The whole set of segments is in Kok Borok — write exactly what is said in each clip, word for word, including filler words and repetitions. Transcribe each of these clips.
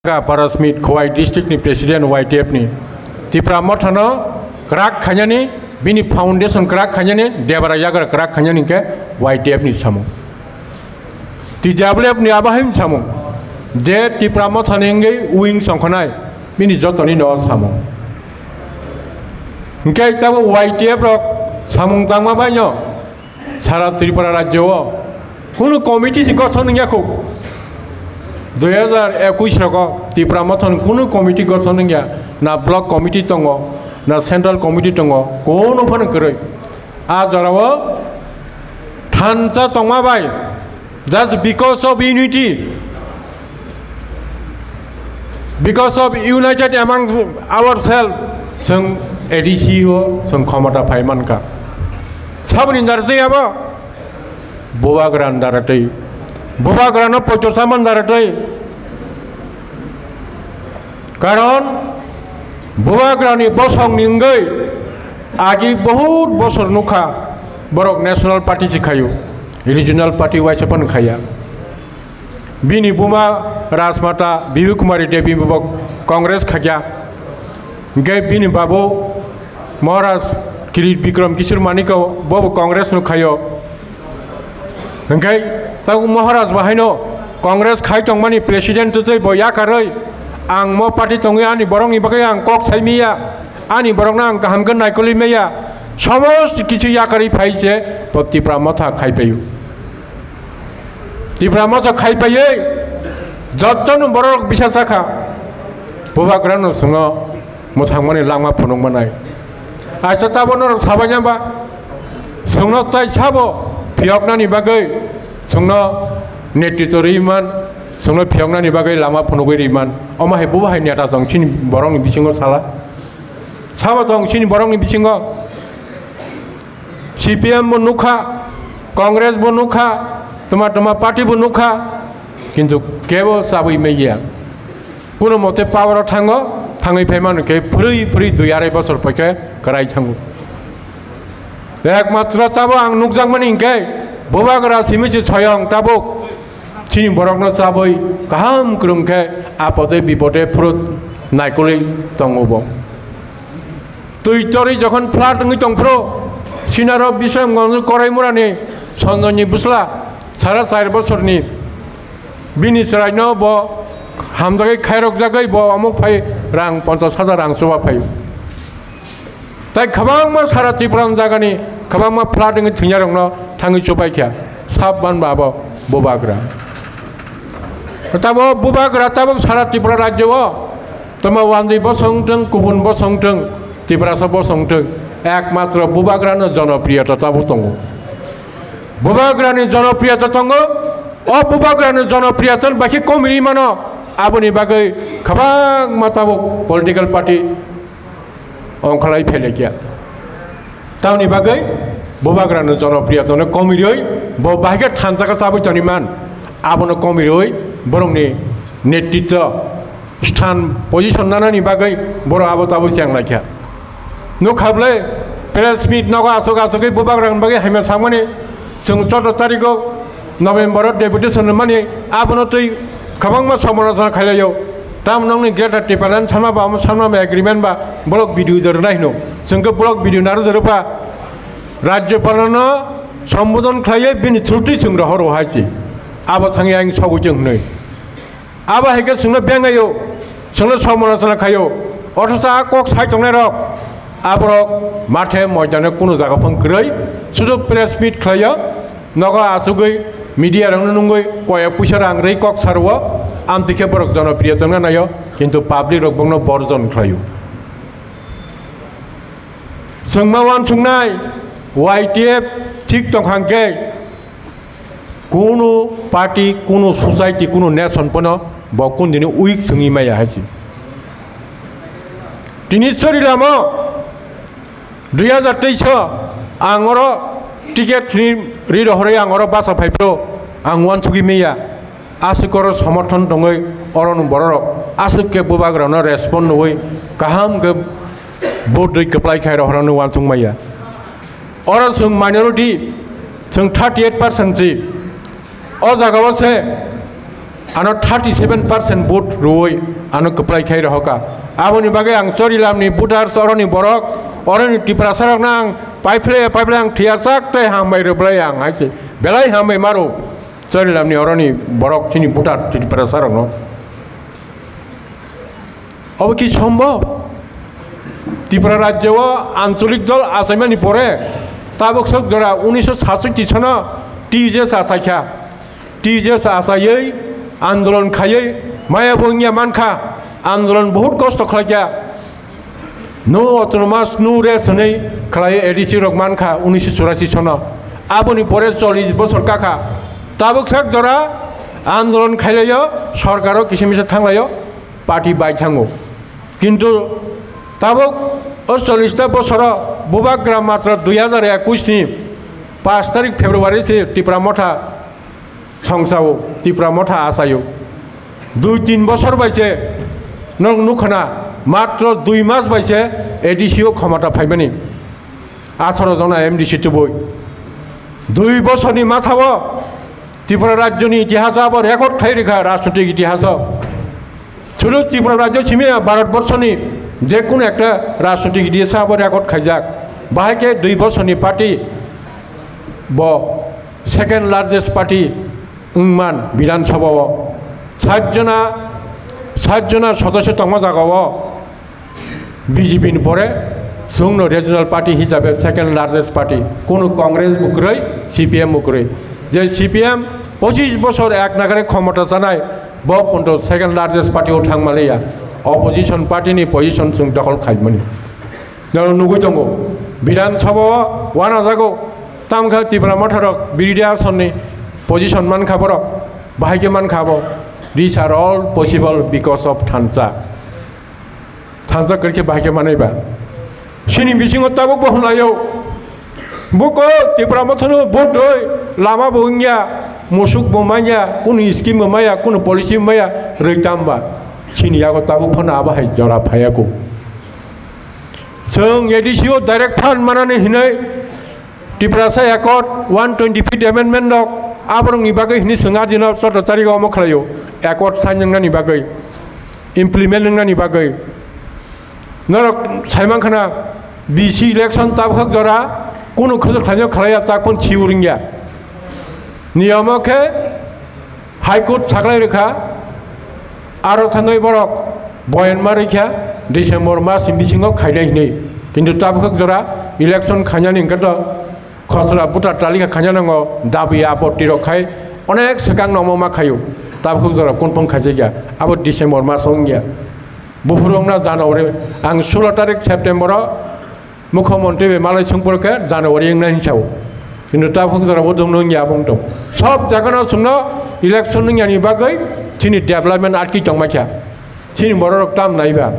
Ka Paras Smith, Khowai district ni president Y T F ni. Tipra Motha no kwrak khainani, bini foundation kwrak khainani, Debra Yagra kwrak khainani khe Y T F ni samung. T W F ni abo hai samung. Je Tipra Motha ni wngwi wing songkhanai, bini jotoni no samung. Hingke tabo Y T F rok samung tangma bai no, sara Tripura rajyo o kunu committee si gothon wngya kho. Dui hazar ekush rogo Tipra Mothani kunu committee gothon wngya, na block committee tongo, na central committee tongo, kunu phano kwrwi. A jorao thansa tongma bai, just because of unity, because of united among ourselves, chwng A D C o chwng khomota phai mankha. Saboni darjai abo? Bubagra ni daratwi. Bubagra no poito saman daratwi. Karon Bubagra ni bosong ni wngwi agi bahut bosor nukha, borok National Party si khayu, Regional Party waisa phano khaya. Bini buma Rajmata Bibi Kumari Devi bo Congress khakya. Hingke bini babu Maharaj Kirit Bikram Kishore Manikya bo bo Congress no khayo. Hingke tago Maharaj bo haino Congress khai tongmani president tei bo yakaroi ang mo party tongwi ani borokni bagwi ang kok sai miya, ani borokno ang kaham khe naikolwi maya, somost kichu yakarwi phai se bo Tipra Motha khai paio. Tipra Motha khai paiwi jotono borok bisa sakha, Bubagrano chwngno mwthangmani langma phunuk manai. Aisa tabo norok sabaina ba chwngno tai sabo phiyoknani bagwi chwngno netritw rwi man, chwngno phiyoknani bagwi lama phunugwi rwi man. Omo hai bubo hai neta tong chini borokni bisingo sala. Sabo tong chini borokni bisingo. C P M bo nukha, Congress bo nukha, toma toma party bo nukha, kintu kebo chabwi manya. Kuno mote power o thango, thangwi phai mano khe phwrwi phwrwi dui arai bosor phaikhe kwrai thango. Ekmatro tabo ang nukjakmani hinkhe Bubagra simi se soyong tabuk chini borokno chabwi kaham kwrwng khe apode bipode phurut naikolwi tongo bo. Twi torwi jokhon flood wngwi tongphuru, sinaro Bisramganj Koraimurani Sanjoyni bwsla sara char bosorni bini chwraino bo hamjagwi khairokjagwi bo omo phai rang ponchash hajar rang chuba phaio. Tai kwbangma sara Tripura jagani kwbangma flood wngwi thwinai rokno thangwi chubai kha. Sab ban ba abo Bubagra. Tabo Bubagra tabuk sara Tripura rajyo o toma wanjwi bosong wngthwng, kubun bosong wngthwng, Tiprasa bosong wngthwng, ekmatro Bubagrano jonopriyota tabuk tongo. Bubagrani jonopriyota tongo, o Bubagrani jonopriyota bai khe komirwi mano, aboni bagwi kwbangma tabuk political party ongkholai phailaiya. Tamoni bagwi Bubagrano jonopriyotano komirwi bo bahai khe thansa khe chabwi tongwi man. Abono komirwi borokni netritwo sthan position nanani bagwi borok abo tabwi chenglaikha. Nukha bwle press meet nogo aswk aswkgwi Bubagrani bagwi hamya sakmani. Chwng choudo tarigo November o deputation rwmani abono twi kwbangma somalochona khailaio. Tamo nokni Greater Tipraland sanma ba omo sanma ba agreement ba block B D O rwnai hino. Chwng khe block B D O narwk rwba Rajyapalano sombodon khlaiwi bini chuti chwng rohoro hai se. Abo thangwi ang sogwi chwng hwnwi. Abo hai khe chwngno bengaio, chwngno somalochona khaio. Othocho a kok sai tongnairok, aborok mathe moidano kunu jaga phang kwrwi, sudu press meet khlaio, nogo achugwi media rokno nungwi koyek puisa rang rwi kok sarwo, amtwi khe borok jonopriyo chwngna naio, kintu public rok bokno borjon khlaio. Chwngma uansuknai, Y T F thik tongkha hwnkhe, kunu party, kunu society, kunu nation phano bo kundini weak swngwi maya hai se. Tini sori lamo dui hazar teis o ang oro ticket ri, ri rohorwi ang oro basa phai phro ang uansugwi maya. Aswk oro somorthon tongwi oroni bororok aswk khe Bubagrano respond nugwi kaham khe vote rwi kwplai khai rohorano uansuk maya. Oro chwng minority, chwng thirty eight percent si. O jagao se Ano thirty seven percent vote rwui ano kwplai khai rohoka. Aboni bagwi ang Chorilamni voters, oroni borok, oroni Tiprasarokno ang paiphle paiphle ang thiyarsak tei hambai rwplai ang hai se. Belai hambai maro Chorilamni oroni borok chini voter Tiprasarokno. Obo ki sombhob? Tripura rajyo o ancholik dol achaimani pore tabuk sok jora unisho satsotti sono T J S achaikha. T J S achaiwi andolon khaiwi maya bo wngya mankha, andolon bahut kosto khlaikha. No autonomous, no rest hwnwi khlaiwi A D C rok mankha unisho churasi sono. Aboni pore chollish bosor kakha. Tabuk sak jora andolon khailaio, sorkaro kisa misa thanglaio, party bai thango. Kintu tabuk o chollish ta bosoro bubagra matro dui hazar ekwis ni paanch tarik February se Tipra Motha songsao, Tipra Motha achaio. Dui tin bosor bai se nok nukhana matro dui mas bai se A D C o khomota phaimani. Atharo jona M D C tubui. Dui bosorni mathao Tripura rajyoni itihaso abo record khai rikha rajnotik itihaso. Sudu Tripura rajyo simi ya Bharat borsoni je kono ekta rajnotik itihaso abo record khaijak. Bahai khe dui bosorni party bo second largest party wngman Bidhan Sabha o. Sat jona, sat jona sodosyo tongma jaga o. B J P ni pore chwngno regional party hisabe second largest party. Kunu Congress bo kwrwi, C P M bo kwrwi. Je C P M pochis bosor ek nagare khomota chanai, bo ponto second largest party o thangmaliya. Opposition party ni position chwng dokhol khaimani. Jaro nugui tongo, Bidhan Sabha o wana jago, tamkha Tipra Motha rok biridha asonni position mankha borok, bahai khe mankha bo. These are all possible because of thansa. Thansa kwrwi khe bahai khe manai ba. Chini bisingo tabuk bo hwnlaio. Buko Tipra Mothano vote doi, lama bo wngya, musuk bo manya, kunu scheme bo maya, kunu policy bo maya, rwi tamba. Chini yago tabuk phano abo hai jora phaiya ko. Chwng A D C o direct fund manani hinwi Tiprasa Accord one twenty fifth amendment rok aborokni bagwi hini chwng ajino chwda charigo omo khlaio, accord sign wngnani bagwi, implement wngnani bagwi. Norok saimankha na, B C election tabkhak jora kunu khwchwk khlaino khlaiya, tak phone si uringya. Niyamo khe High Court saklai rwkha, aro thangwi borok boyan ma rwkha December mas ni bisingo khainai hinwi. Kintu tabkhak jora election khainani hwnkhe to khosra voter talika khaina nango, dabi apotti rok khai onek swkang no omo ma khaio. Tabkhak jora confirm khaijakya, abo December mas wngya. Buphuru wngna January, ang sulo tarik September o Mukhyamantri bai malai swngpor khe January wngnai hinwi sao. Kintu tabuk jora bo dongno wngya abo wngtong. Sob jagano chwngno election wngyani bagwi chini development atki tongma kha. Chini bororok tam naiba.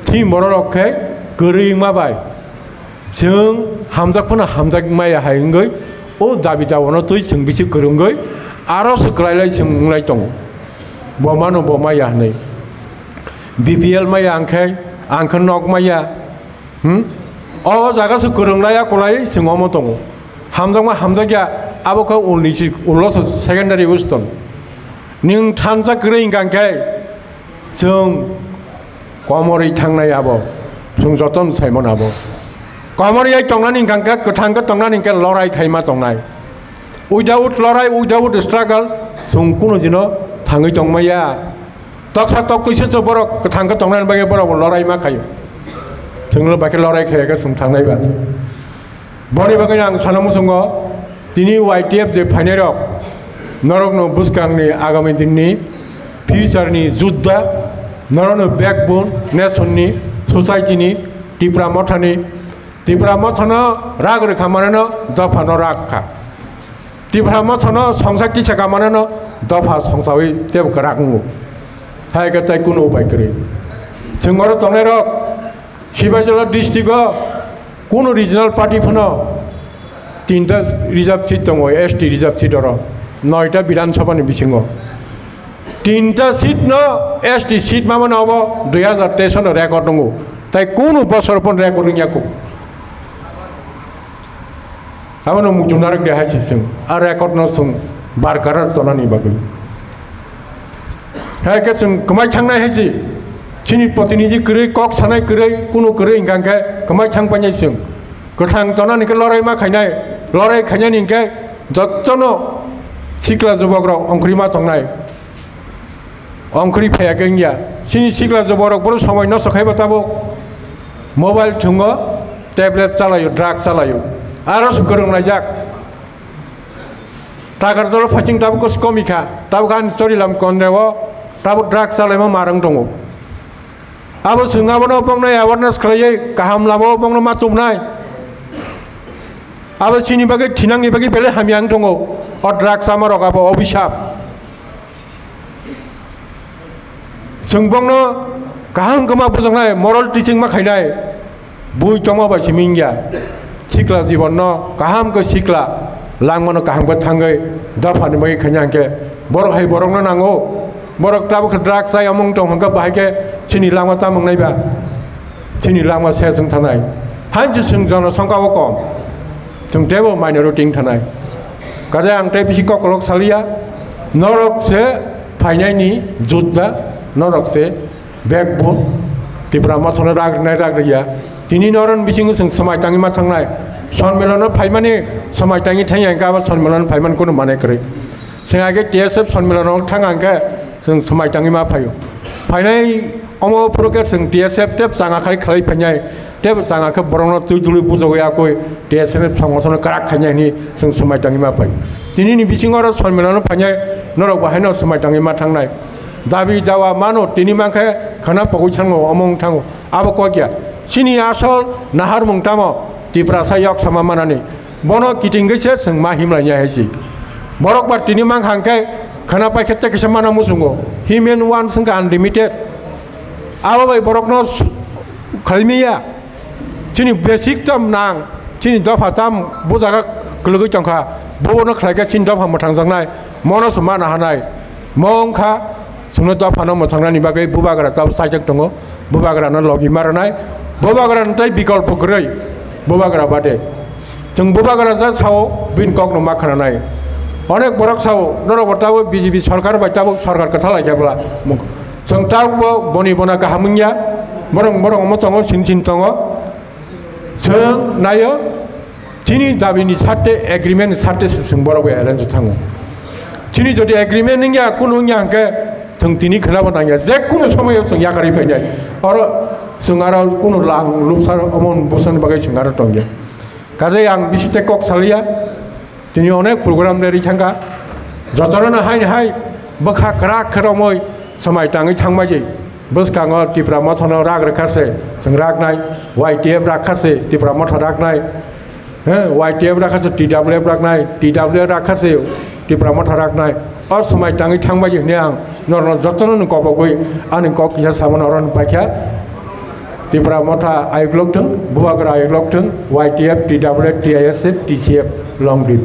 Chini bororok khe kwrwi wngma bai. Chwng hamjak phano hamjak maya hai wngwi o dabi dabono twi chwng bisi kwrwngwi aro se kwlailai chwng wnglai tongo. Bo mano bo maya hwnwi. B P L maya ang khe, ang khe nok maya. Hmm? O jaga se kwrwng laya kwlai chwng omo tongo. Hamjakma hamjakya abo khe ulni si-, ulo se secondary wisdom. Nwng thansa kwrwi hwnkha khe chwng komorwi thangnai abo. Chwng jotono saimano abo. Komorwi ai tongnani hwnkha khe kwthang khe tongnani hwnkhe lorai khaima tongnai. Without lorai, without struggle, chwng kunu dino thangwi tongmaya. Toksa toktwi se borok kwthang khe tongnani bagwi borok bo lorai ma khaio. Chwngno bai khe lorai khaiya khe chwng thangnai ba. Boni bagwi ang sana muchungo tini Y T F je phainai rok norokno bwskangni agami dinni future ni judda norokno backbone nation ni society ni Tipra Motha ni Tipra Mothano rag rwkha manano dophano rag kha. Tipra Mothano songsa kisa kha manano dopha songsawi tebo kwrak wngo. Hai khe tei kunu upai kwrwi. Chwng oro tongnai rok Sibaijala district o kunu regional party phano tinta reserve seat tongo, S T reserve seat oro noita Bidhan Sabha ni bisingo. Tinta seat no S T seat mamano obo dui hazar teis no record wngo. Tai kunu bosor pon record wngya kho. Abono muchung narwk de hai se chwng. A record no chwng barkarar tonani bagwi. Hai khe chwng kwmai thangnai hai si. Chini protinidhi kwrwi, kok sanai kwrwi, kunu kwrwi hwnkha hwnkhe kwmai thang painai chwng. Kwthang tonani hwnkhe lorai ma khainai, lorai khainani hwnkhe jottono sikla jubokrok ongkhorwi ma tongnai. Ongkhorwi phaiya khe wngya. Chini sikla jubokrok bohrok somoi nosto khaiba tabuk mobile thwngo, tablet chalaio, drug chalaio. Aro se kwrwng laijak. Takarjalo phaiching tabuk kosi komi kha, tabuk ani chorilam konreo tabuk drug chalaima marwng tongo. Abo chwng abono bongno awareness khlaiwi kaham lamao bongno ma tubnai. Abo chini bagwi thinangni bagwi belai hamya wng tongo. O drug chamarok abo obisap. Chwng bongno kaham khe ma bujaknai, moral teaching ma khainai, bui tongma bai simi wngya. Sikla jibonno kaham khe sikla langmano kaham khe thangwi dophani bagwi khaina hwnkhe borok hai borokno nango. Borok tabuk khe drug chai omong tong hwnkhe bahai khe chini langma chamung naiba, chini langma se chwng thanai. Hansi chwng jono songkha o kom, chwng teibo minority wng thanai. Kaje ang tei bisi kokolok saliya, norok se phainaini judda, norok se backbone, Tipra Mothano rag rwnai rag rwya. Tini norok bisingo chwng swmai tangwi ma thangnai. Sonmilono phaimani swmai tangwi thangya hwnkhe abo sonmilono phaimani kunu manai kwrwi. Chwng age T S F sonmilono thang hwnkhe chwng swmai tangwi ma phaio. Phainai omo phuru khe chwng T S F tei changa khai khlai phainai. Tei bo changa khe borokno twi dului bujogwi akoi T S F ni thwngmosano kwrak khainai hwnwi chwng swmai tangwi ma phai. Tini ni bisingo oro sonmilono phainai norok bo haino swmai tangwi ma thangnai. Dabi dawa mano tini mankhe khana pogwi thango, omo wng thango. Abo kok ya. Chini asol naharmung tamo Tiprasa yok sama manani. Bono kitingwi se chwng ma himlaiya hai si. Borok ba tini mankha hwnkhe khana paikhe tei kisa mana muchungo. Human wants wngkha unlimited. Abo bai borokno su-, khlaimiya. Chini basic tam nang, chini dopha tam bujaga kwlwgwi tongkha, bono khlaikhe chini dopha mwthangjaknai, mono se mana hanai. Mo wngkha chwngno dophano mwthangnani bagwi bubagra tabuk chaijak tongo, bubagrano logi ma rwnai, bubagrano tei bikolpo kwrwi, bubagra bade. Chwng bubagra ja sao, bini kokno ma khwnanai. Onek borok sao, norok bo tabuk B J P sorkar bai tabuk sorkar kwthalaikha bwla. Chwng tabukbo boni bona kaham wngya, borok borok omo tongo, sin sin tongo. Chwng naio, chini dabini sarte, agreement ni sarte se chwng borok bai alliance thango. Chini jodi agreement wngya, kunu wngya hwnkhe chwng tini khwnabo nangya, je kunu somoyo chwng yakarwi phainai. Oro chwng aro kunu lang lupsar omo bosongni bagwi chwng aro tongya. Kaje ang bisi tei kok saliya. Tini onek program lerwi thangkha. Jotono hai hai bwkha kwrak khe romwi swmai tangwi thangmani. Bwskango Tipra Mothano rak rwkha se chwng raknai, Y T F rakha se Tipra Motha raknai, he, Y T F rakha se T W F raknai, T W F rakha se Tipra Motha raknai. O swmai tangwi thangmani hwnwi ang norokno jotono ni kobogwi ani kok kisa sabono oro paikha. Tipra Motha ayuk lok thung, Bubagra ayuk lok thung, Y T F, T W F, T I S F, T C F, long live.